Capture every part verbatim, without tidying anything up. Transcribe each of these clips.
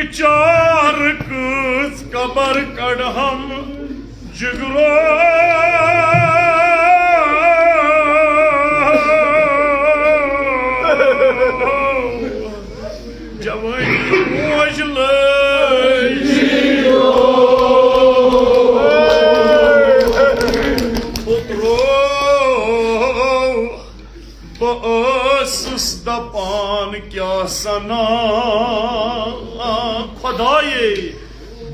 چار کٔژ قبر کڑہم جگرو۔ جوانی موج لٲج۔ پُترو، بہٕ ٲسٕس دپان کیٛاہ سنا خۄدایے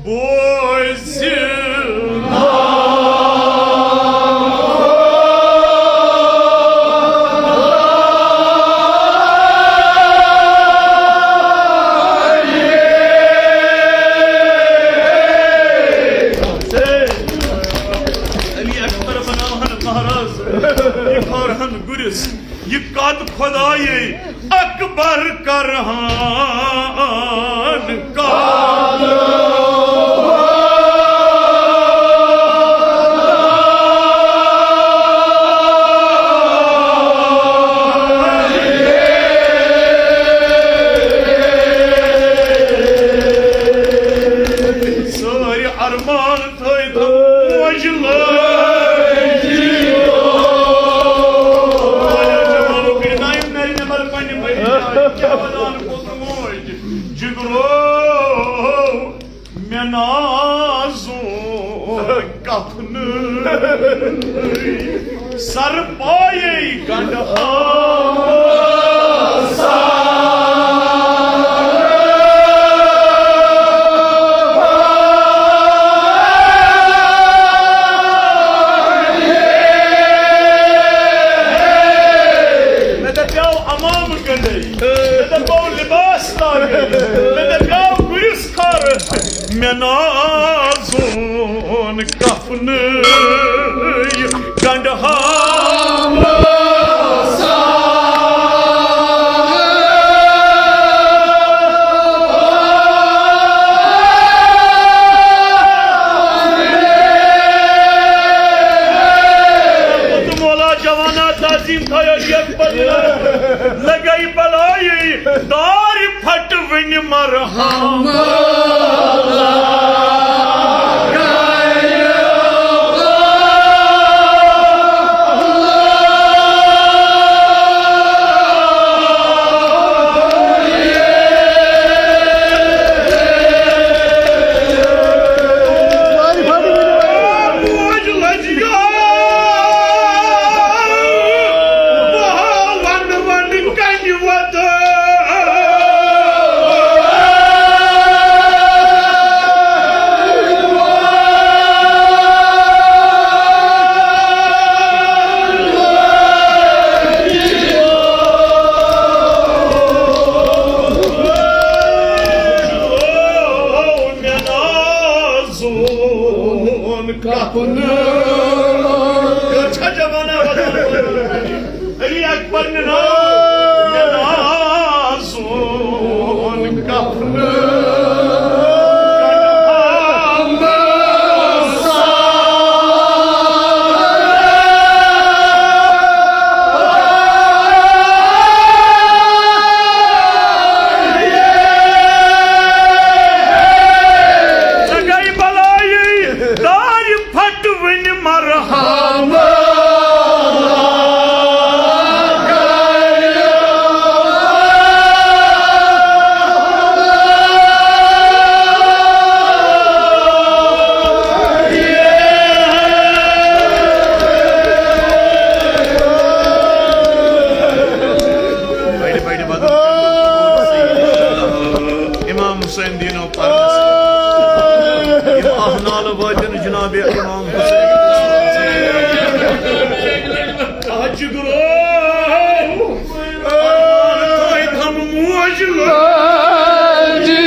بوزِ۔ علی اکبر بناوہن مہراز، یہِ کھارہن گُرِس، یہِ قد خۄدایے اکبر کرہن قد۔ سٲری ارمان تھٲے تھو موج لٲج۔ واریاہ جوانو کٔرِتھ آیہِ نرِ نٮ۪بر پننہِ مٲلۍ جایہِ۔ کیٛاہ ودان کوٚت موج جگرو۔ مےٚ نازُن کفنہٕ سر پایے گنڈٕ آسان۔ مےٚ دپیو امام گنڈے، مےٚ دپیو لباس لاگے، مےٚ دپیو گُرِس کھارٕ، مےٚ نازُن کفنہٕ گنڈٕ ہا۔ مولا جوانا تعظیم تھایو جیب پر لگائی بلائی دار پھٹ ونہِ مرہم۔ موج لٔج یار، بہٕ ہا ونہٕ ونہٕ کنہِ وتہٕ۔ زون کفنہٕ۔ چھا جوانا ودان؟ علی اکبر ناو، مےٚ ناو زون کفنہٕ۔ سگائی بلائی دارِ پھٹ وٕنہِ مرہم۔ امام حسین دینو پرنس۔ یِم آہ نالہٕ وٲتِن جناب امام حسین۔ آ جگرو، تھٲے تھم موج لاجہِ۔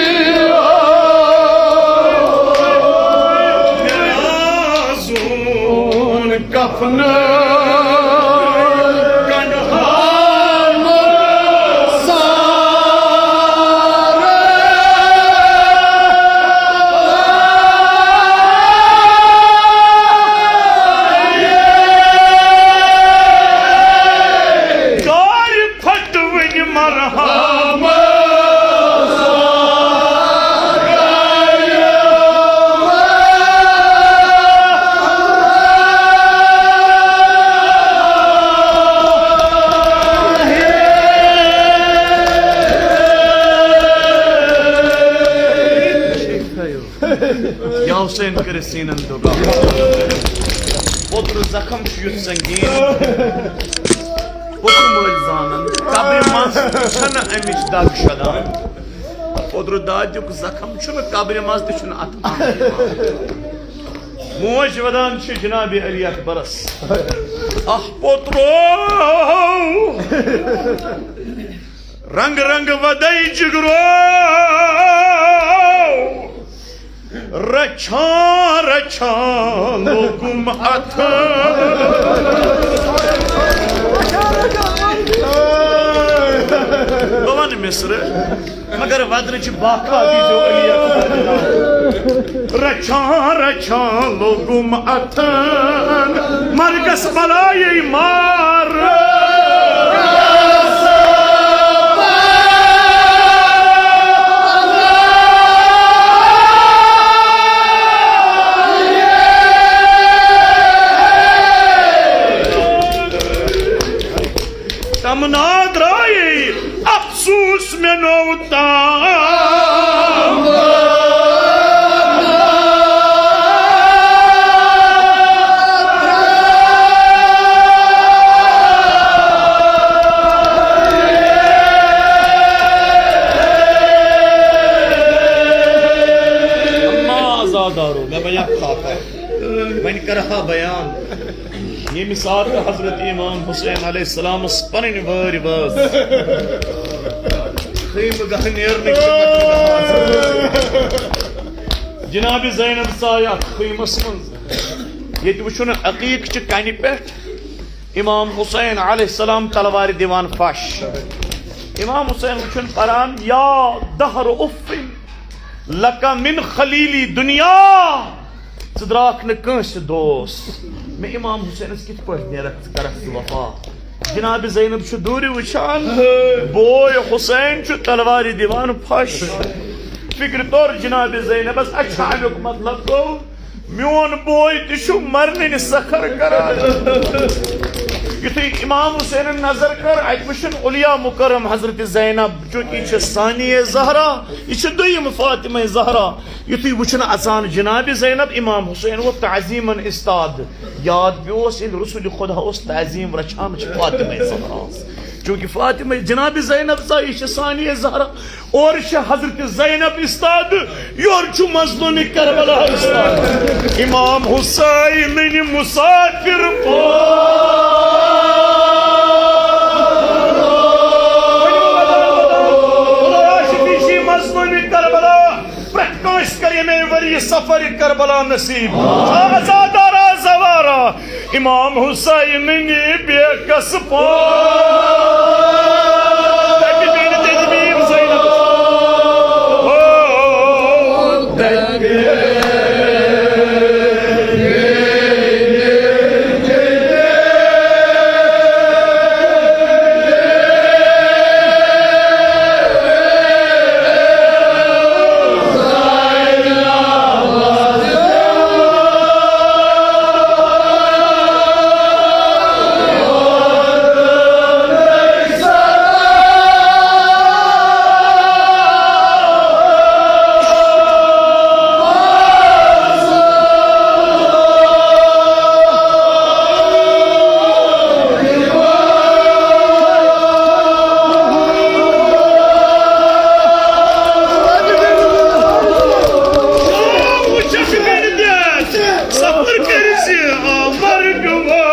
مےٚ نازُن کفنہٕ گنٛڈٕ ہامہٕ سارٕ۔ دارِ پھٹ وٕنہِ مرہم۔ حسین کٔرِتھ سیٖنن دُگا۔ پوترٕ زخم چھُ یُتھ سنگیٖن، پوترٕ مٲلۍ زانن، قبرِ منٛز چھنہٕ امِچ دگ شدان۔ پوترٕ دادیُک زخم چھُنہٕ قبرِ منٛز تہِ چھُنہٕ اتھ اَنٛد یِوان۔ موج ودان چھِ جناب علی اکبرس، اکھ پوترو، رنگ رنگ ودے جگرو، رچھان رچھان لوگُم اتھ۔ بہٕ ونہٕ مصرٕ، مگر ودنٕچ باکھا دیٖزیو علی اکبر۔ رچھان رچھان لوگُم اتھن، مرگس بلایے مار۔ تمنا درٛایے افسوس مےٚ نوٚو تام۔ اما عزادارو، مےٚ بنیٛاکھ خاکہ، وۄنۍ کرٕ ہا بیان۔ ییٚمہِ ساتہٕ حضرت امام حسین علیہ السلامس پنٕنۍ وٲرۍ وٲژ، خیمہٕ گاہ نیرنٕکۍ تہِ پتہٕ جناب زینب ژایہِ اتھ خیمس منٛز۔ ییٚتہِ وٕچھُن عقیق چہِ کنہِ پٮ۪ٹھ امام حسین علیہ السلام تلوارِ دِوان پھش۔ امام حسین وٕچھُن پران، یا دہر اف لک من خلیلی دنیا، ژٕ درٛاکھ نہٕ کٲنٛسہِ دوس، مےٚ امام حسینس کِتھ پٲٹھۍ نیرکھ، ژٕ کرکھ ژٕ وفا؟ جناب زینب چھُ دوٗرِ وٕچھان، بوے حسین چھُ تلوارِ دِوان پھش۔ فکرِ طور جناب زینبس، اچھا، امیُک مطلب گوٚو میون بوے تہِ چھُ مرنٕنۍ سخر کران۔ یُتھُے امام حسینن نظر کٔر، اتہِ وٕچھُن علیا مکرم حضرت زینب، چونکہ یہِ چھِ ثانیہ زہرا، یہِ چھِ دوٚیِم فاطمہ زہرا۔ یُتھُے وٕچھُن اژان جناب زینب، امام حسین ووت تعظیمن استاد۔ یاد پیوس ییٚلہِ رسول خدا اوس تعظیم رچھان چھِ فاطمہ زہرا۔ چونکہ فاطمہ جناب زینب ژایہِ، یہِ چھِ ثانیہ زہرا۔ اورٕ چھِ حضرت زینب استاد، یورٕ چھُ مظلوم کربلا استاد۔ امام حسین مسافر پٲٹھۍ۔ ؤنِو ودان، ودان، ودان۔ عاشقی چھِ مظلوم کربلا۔ پرٛٮ۪تھ کٲنٛسہِ کر ییٚمے ؤری سفر کربلا نصیب۔ آزادارا زوارا۔ امام حسین نی بیکس پا۔ تتہِ بیٚنہِ تدبیر زینب۔ او، تتہِ سفر کٔرۍ زِ آ مرگ وٲے۔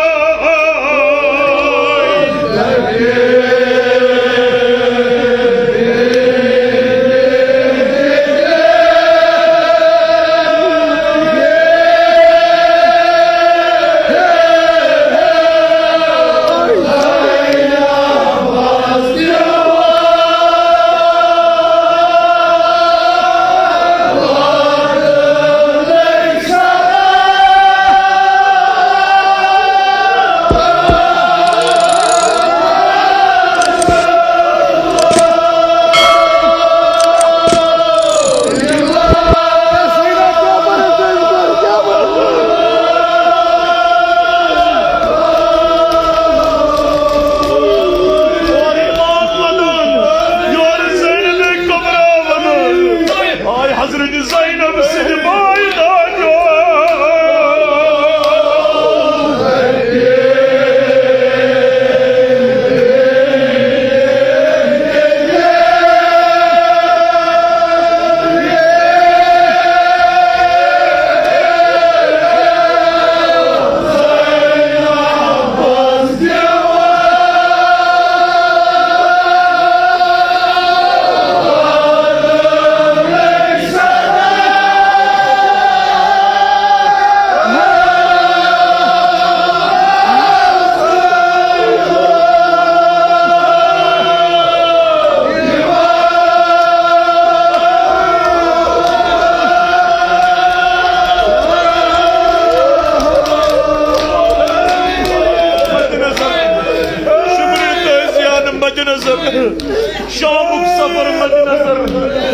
شامُک سفر مد نظر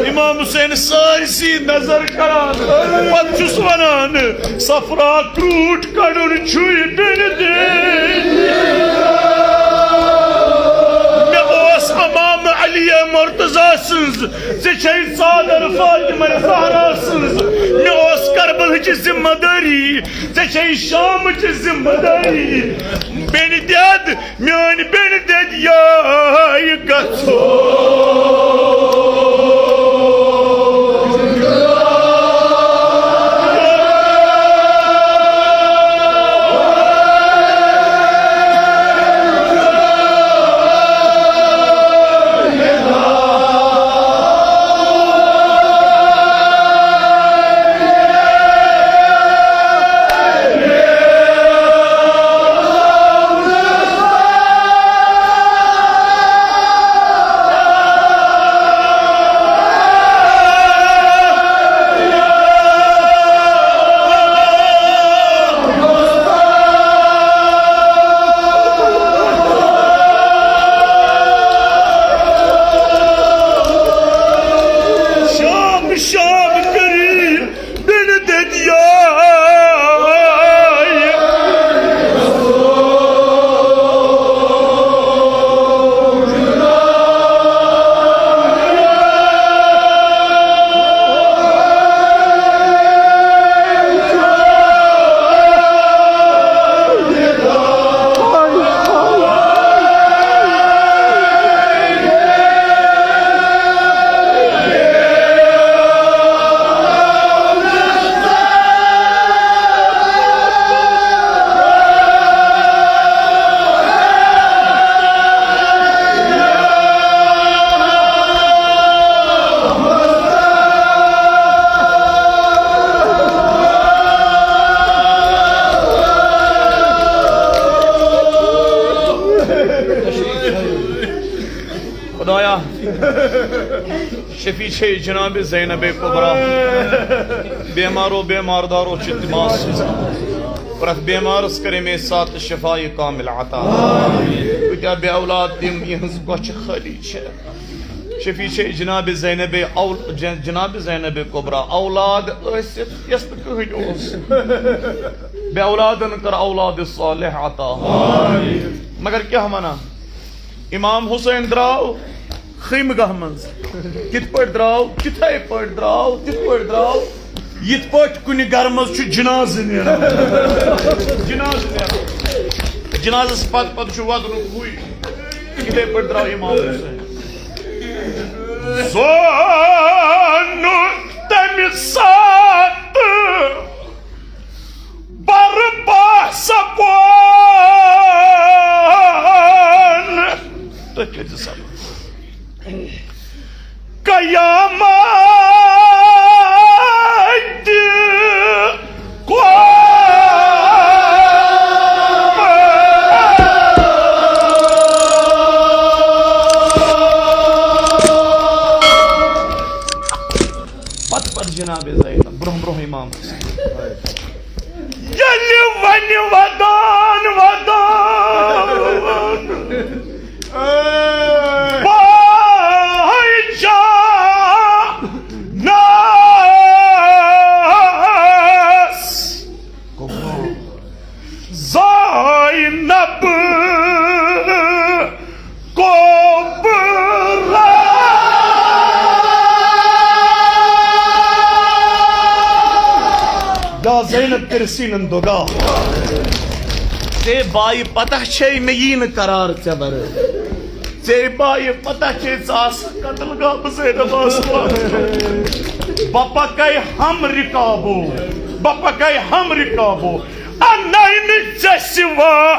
امام حسین سارسی نظر کران، پتہٕ چھُس ونان، صفرا کرٛوٗٹھ کڑُن چھُے بیٚنہِ دِنۍ۔ مےٚ اوس امام علی مرتضی سٕنٛز، ژےٚ چھے ژادر فاطمہ زہرا سٕنٛز۔ مےٚ اوس کربلٕچ ذمہ دٲری، ژےٚ چھے شامٕچ ذمہ دٲری۔ بیٚنہِ دٮ۪د، میٲنۍ بیٚنہِ دٮ۪د یاے گژھو۔ شام شام کٔرِتھ بیٚنہِ دٔدیاے۔ خدایا، شفیع چھے جناب زینب کبرا۔ بیمارو بیمار دارو چھ دماغ سوزان۔ پرٛٮ۪تھ بیمارس کر امے ساتہٕ شفای کامل عطا۔ کۭتیاہ بے اولاد تِم، یِہنٛز کۄچھ خٲلی چھےٚ۔ شفیع چھے جناب زینب اول-، ج-، جناب زینب کبرا اولاد ٲسِتھ یس نہٕ کٕہٕنۍ اوس۔ بے اولادن کر اولاد صالح عطا۔ مگر کیٛاہ ونان؟ امام حسین درٛاو خیمگاہ منٛز۔ کِتھ پٲٹھۍ درٛاو؟ تِتھے پٲٹھۍ درٛاو، تِتھ پٲٹھۍ درٛاو، یِتھ پٲٹھۍ کُنہِ گرٕ منٛز چھُ جنازٕ نیران۔ جنازٕ نیران۔ جنازس پتہٕ پتہٕ چھُ وَدنُک ہُے۔ یِتھے پٲٹھۍ درٛاو امام حسین۔ زانُن تَمہِ ساتہٕ برپا سپون۔ تُہۍ کٔرِو سا۔ قیامت قوم۔ پتہٕ پتہٕ جناب زینب، برونٛہہ برونٛہہ امام حسین۔ ییٚلہِ وۄنۍ ودان ودان باے جانس زینب کبرا۔ یا زینب، کٔرِو سیٖنن دُگا۔ ژے بایہِ پتہ چھے مےٚ یی نہٕ قرار ژےٚ ورٲے۔ ژے بایہِ پتہ چھے ژٕ آسہٕ قتل گاہ، بہٕ زینب آسہٕ پتھ۔ بہٕ پکے ہم رکابو، بہٕ پکے ہم رکابو۔ انائی نہٕ ژےٚ سوا